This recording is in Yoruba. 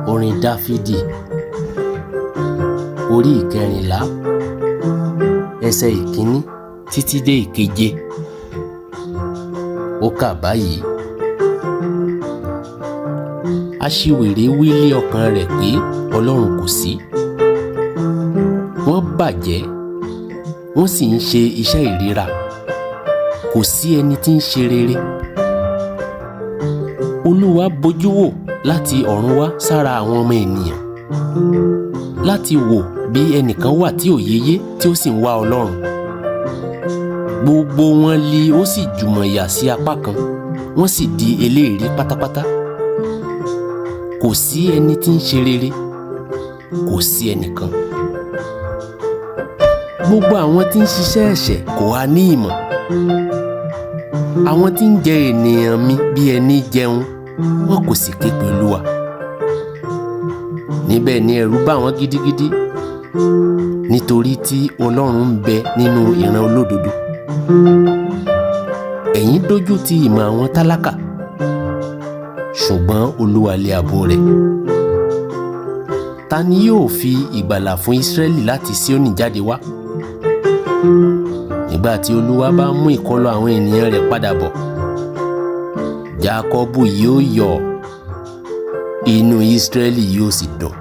Orin Dáfídì orí ìkẹrìnlá, ẹsẹ̀ ìkíní títí dé ìkeje. Ó kà báyìí: Aṣiwèrè wí lé ọkàn rẹ̀ pé Ọlọ́run kò sí. Wọ́n bàjẹ́, wọ́n sì ń ṣe iṣẹ́ ìríra. Kò sí ẹni tí ń ṣe rere. Olúwa bojú wò láti ọ̀run wá sára àwọn ọmọ ènìyàn, láti wò bí ẹnìkan wà tí òye yé, tí ó sì ń wá Ọlọ́run. Gbogbo wọn li ó sì jùmọ̀ yà sí apá kan, wọ́n sì di eléèrí pátápátá. Kò sí ẹni tí ń ṣe rere, kò sí ẹnìkan. Gbogbo àwọn tí ń ṣiṣẹ́ ẹ̀ṣẹ̀ kò ha ní ìmọ̀? Àwọn tí ń jẹ ènìyàn mi bí ẹni jẹun, wọn kò sì ké pe Olúwa. Níbẹ̀ ni ẹ̀rù bà wọ́n gidigidi, nítorí tí Ọlọ́run ń bẹ nínú ìran olódodo. Ẹ̀yin dójú ti ìmọ̀ àwọn tálákà, ṣùgbọ́n Olúwa lé ààbò rẹ̀. Ta ni yóò fi ìgbàlà fún Ísírẹ́lì láti Síónì jáde wá? Nígbà tí Olúwa bá mú ìkọlọ àwọn ènìyàn rẹ̀ padà bọ̀, Jákọ́bù yóò yọ̀, inú Ísírẹ́lì yóò sì dùn.